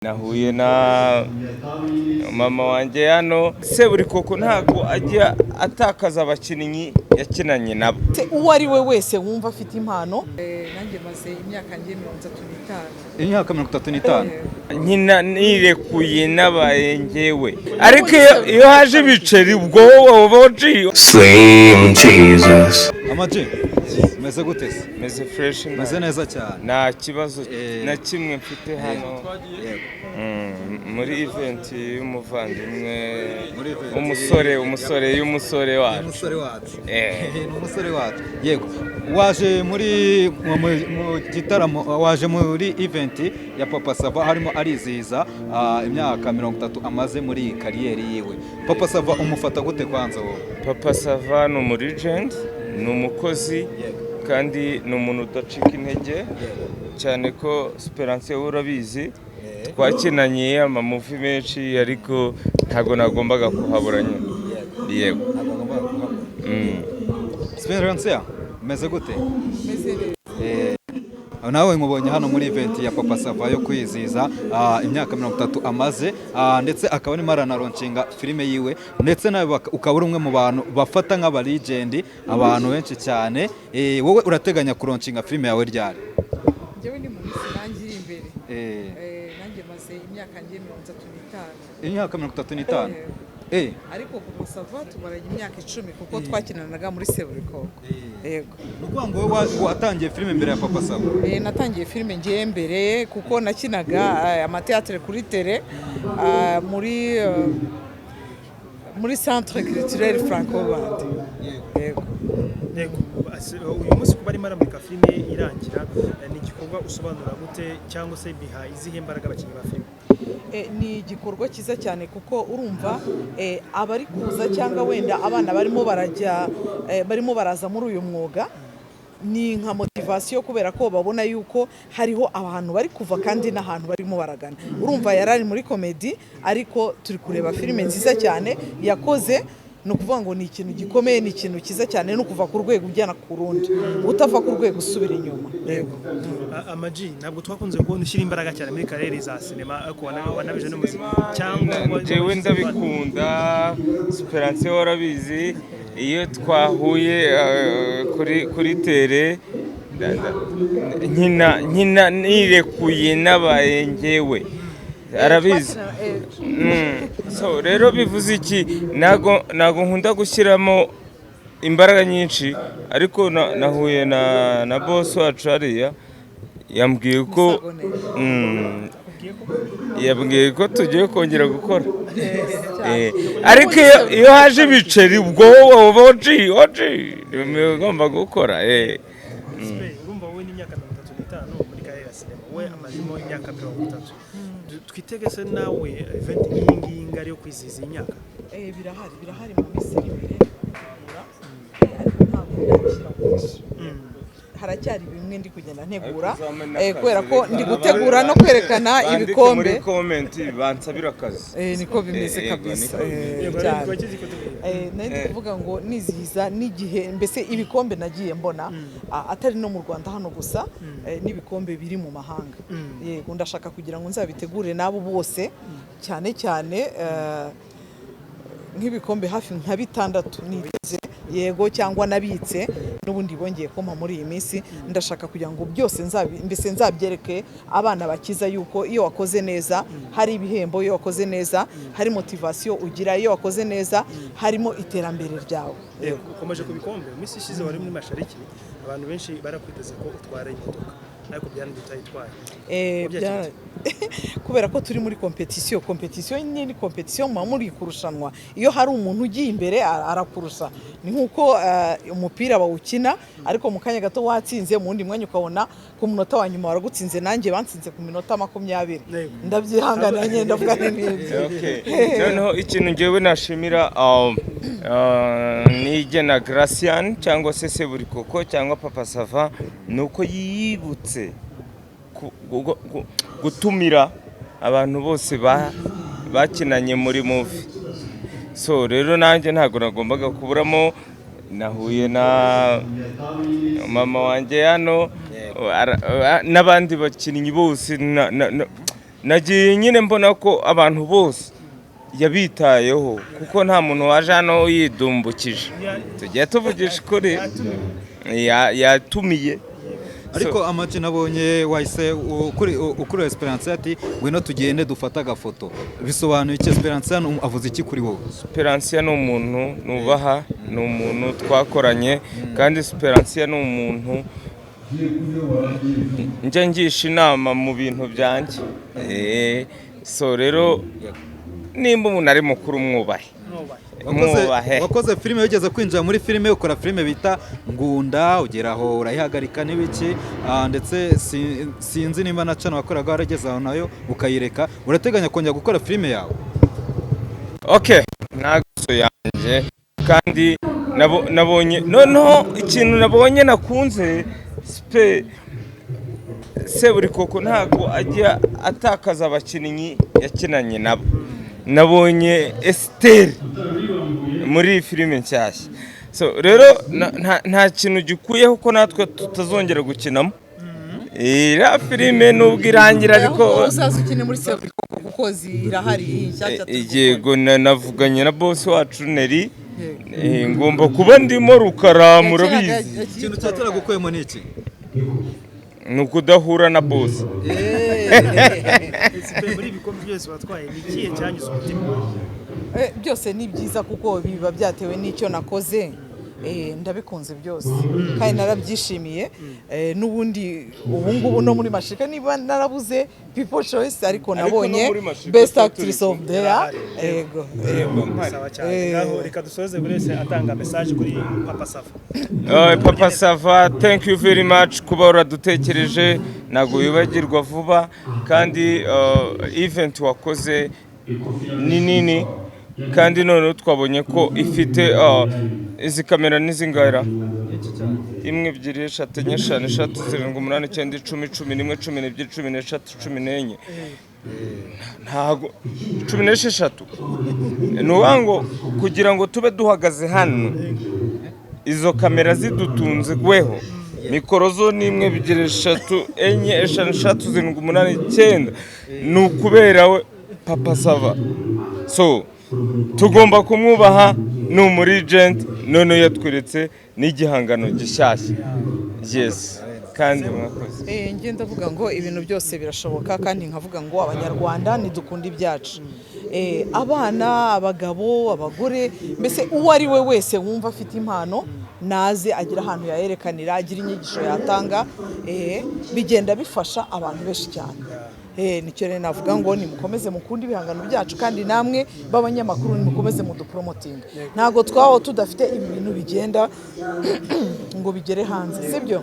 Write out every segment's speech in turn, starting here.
Nahuye na mama wanjye hano. Seburikoko ntabwo ajya atakaza abakinnyi yakinanye nabo. Uwo ari we wese wumva afite impano. Nanjye maze imyaka ngiye 35. Imyaka 35. Nkina nirekuye, nabaye ngewe, ariko iyo haje ibiceri, ubwo wowe uba uciye. Slim Jesus. Ama-G, umeze gute se? Meze fresh. Meze neza cyane. Nta kibazo na kimwe mfite hano. Muri event y'umuvandimwe. Muri event. Umusore y'umusore wacu. Umusore wacu. Eh. Ni umusore wacu, yego. Waje muri mu gitaramo, waje muri event ya Papa Sava, harimo arizihiza imyaka 30 amaze muri iyi career yiwe. Papa Sava umufata gute kwanza wowe? Papa Sava ni umu legend, ni umukozi kandi ni umuntu udacika intege, cyane ko Esperance we urabizi, twakinanye ama movie menshi, ariko ntabwo nagombaga kuhabura nyine, yego. Esperance, umeze gute? Meze neza. Nawe mubonye hano muri event ya Papa Sava yo kwizihiza imyaka 30 amaze, ndetse akaba arimo aranalaunchinga filime yiwe, ndetse nawe ukaba uri umwe mu bantu bafata nk'aba legend abantu benshi cyane. Wowe urateganya kulaunchinga filime yawe ryari? Njyewe ni mu minsi nanjye iri imbere. Nanjye maze imyaka ngiye 35. Imyaka 35. Ariko Papa Sava tumaranye imyaka 10 kuko twakinanaga muri Seburikoko, yego. Ni ukuvuga ngo wowe watangiye filime mbere ya Papa Sava? Natangiye filime ngiye mbere kuko nakinaga amateatre kuri tele, muri Centre Culturel Franco Rwanda, yego. Yego. Uyu munsi kuba arimo aramurika filime irangira, ni igikorwa usobanura gute, cyangwa se biha izihe mbaraga abakinnyi ba filime? Ni igikorwa cyiza cyane kuko urumva abari kuza cyangwa wenda abana barimo barajya, barimo baraza muri uyu mwuga, ni nka motivation kubera ko babona yuko hariho abantu bari kuva kandi n'ahantu barimo baragana. Urumva yari ari muri comedy, ariko turi kureba filime nziza cyane yakoze. Ni ukuvuga ngo ni ikintu gikomeye, ni ikintu cyiza cyane, no kuva ku rwego ujyana ku rundi, utava ku rwego usubira inyuma, yego. Ama-G, ntabwo twakunze kubona ushyira imbaraga cyane muri career za sinema, ariko wanabije n'umuziki cyangwa Njyewe ndabikunda. Esperance we warabizi, iyo twahuye kuri tele, nkina nirekuye, nabaye ngewe, arabizi. So rero bivuze iki? Ntago nkunda gushyiramo imbaraga nyinshi, ariko nahuye na boss wacu hariya, yambwiye ko yambwiye ko tugiye kongera gukora. Ariko iyo haje ibiceri, ubwo wowe uba oji oji ugomba gukora. Urumva wowe n'imyaka 35 muri career ya sinema, we amazemo imyaka 30. Twitege se nawe event nk'iyi ngiyi ngari yo kwizihiza iyi myaka? Birahari, birahari mu minsi iri imbere gutegura, ariko ntabwo ndabishyira ku haracyari bimwe ndi kugenda ntegura. Ariko uzampe Kubera ko n'akazi, ndi reka gutegura no kwerekana bandike ibikombe. Muri comment bansabira akazi. Niko bimeze. Yego, Kabisa. niko bimeze. Yego, Cyane. wagize ikote bwira. Nari ndi kuvuga ngo nizihiza n'igihe mbese ibikombe nagiye mbona, atari no mu Rwanda hano gusa, n'ibikombe biri mu mahanga, yego. Ndashaka kugira ngo nzabitegure n'abo bose, cyane cyane nk'ibikombe hafi nka bitandatu niteze, yego, cyangwa nabitse n'ubundi bongeye kumpa muri iyi minsi. Ndashaka kugira ngo byose mbese nzabyereke abana bakiza yuko iyo wakoze neza hari ibihembo, iyo wakoze neza hari motivation ugira, iyo wakoze neza harimo iterambere ryawe. Yego, ukomeje ku bikombe. Mu minsi ishize wari muri Mashariki, abantu benshi barakwiteze ko utwara imodoka, ariko byarangiye utayitwaye. Wabyakiriye? Kubera ko turi muri competition. Competition nyine ni competition, muba muri kurushanwa. Iyo hari umuntu ugiye imbere arakurusha. Ni nk'uko umupira bawukina, ariko mu kanya gato watsinze, mu wundi mwanya ukabona ku munota wa nyuma waragutsinze. Nanjye bansinze ku minota 20. Ndabyihanganira nyine, ndavuga nti nibyo. Okay. Noneho ikintu ngewe nashimira Niyigena Gracian cyangwa se Seburikoko cyangwa Papa Sava ni uko yibutse gutumira abantu bose bakinanye muri movie. So rero nanjye ntabwo nagombaga kuburamo. Nahuye na mama wanjye hano, n'abandi bakinnyi bose. Nagiye nyine mbona ko abantu bose yabitayeho, kuko nta muntu waje hano yidumbukije. Tugiye tuvugisha ukuri, yatumiye. Ariko Ama-G, nabonye wahise ukuri Esperance ati: "Ngwino tugende dufate agafoto." Bisobanuye iki? Esperance hano avuze iki kuri wowe? Speransiya ni umuntu nubaha, ni umuntu twakoranye, kandi Speransiya ni umuntu njya ngisha inama mu bintu byanjye. So rero nimba umuntu ari mukuru, mwubahe. Mwubahe. Wakoze filime, wigeze kwinjira muri filime, ukora filime bita Ngunda, ugera aho urayihagarika n'ibiki, ndetse sinzi nimba na channel wakoraga warageze aho nayo ukayireka. Urateganya kongera gukora filime yawe? Okay, ntabwo yanjye, kandi nabonye noneho ikintu nabonye nakunze spe Seburikoko ntabwo ajya atakaza abakinnyi yakinanye nabo. Nabonye Esiteri muri iyi filime nshyashya. So rero nta kintu gikuyeho ko natwe tutazongera gukinamo iriya filime nubwo irangira, ariko Ahubwo uzaza ukine muri Seburikoko kuko zirahari nshyashya turi gukora. Yego, navuganye na boss wacu Neri. Ngomba kuba ndimo Rukara, murabizi. Ikintu cya kera gukuyemo ni iki? Ni ukudahura na boss. Esipe, muri ibikombe byose watwaye, ni ikihe cyanyuze umutima? Byose ni byiza kuko biba byatewe n'icyo nakoze. Ndabikunze byose kandi narabyishimiye. N'ubundi ubu ngubu no muri Mashirika niba narabuze People Choice, ariko Ariko no nabonye muri Mashirika Best turi Actress of the Year. Yego. Sawa cyane. Ngaho reka dusoze buri wese atanga message kuri Papa Sava. Papa Sava, thank you very much kuba waradutekereje. Ntabwo wibagirwa vuba, kandi event wakoze ni nini, kandi noneho twabonye ko ifite izi kamera n'izingara: imwe, ebyiri, eshatu, enye, eshanu, eshatu, zirindwi, umunani, icyenda, 10, 11, 12, 13, 14, ntago 16. Ni ukuvuga ngo kugira ngo tube duhagaze hano, izo kamera zidutunze gweho, mikoro zo ni imwe, ebyiri, eshatu, enye, eshanu, eshatu, zirindwi, umunani, icyenda, ni ukubera we Papa Sava. So tugomba kumwubaha, ni umulegend. Noneho yatweretse n'igihangano gishyashya. Yes, kandi mwakoze. Njye ndavuga ngo ibintu byose birashoboka, kandi nkavuga ngo Abanyarwanda ntidukunda ibyacu. Abana, abagabo, abagore, mbese uwo ari we wese wumva afite impano naze agira ahantu yayerekanira, agira inyigisho yatanga. Bigenda bifasha abantu benshi cyane. Nicyo rero navuga ngo nimukomeze mukunde ibihangano byacu, kandi namwe b'abanyamakuru nimukomeze mudupromotinga. Ntabwo twaba tudafite ibi bintu bigenda ngo bigere hanze, sibyo?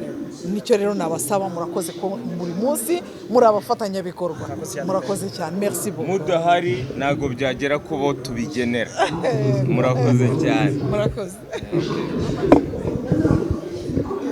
Nicyo rero nabasaba. Murakoze ko buri munsi muri abafatanyabikorwa. Murakoze cyane, merci beaucoup. Mudahari ntabwo byagera ku bo tubigenera. Murakoze cyane. Murakoze.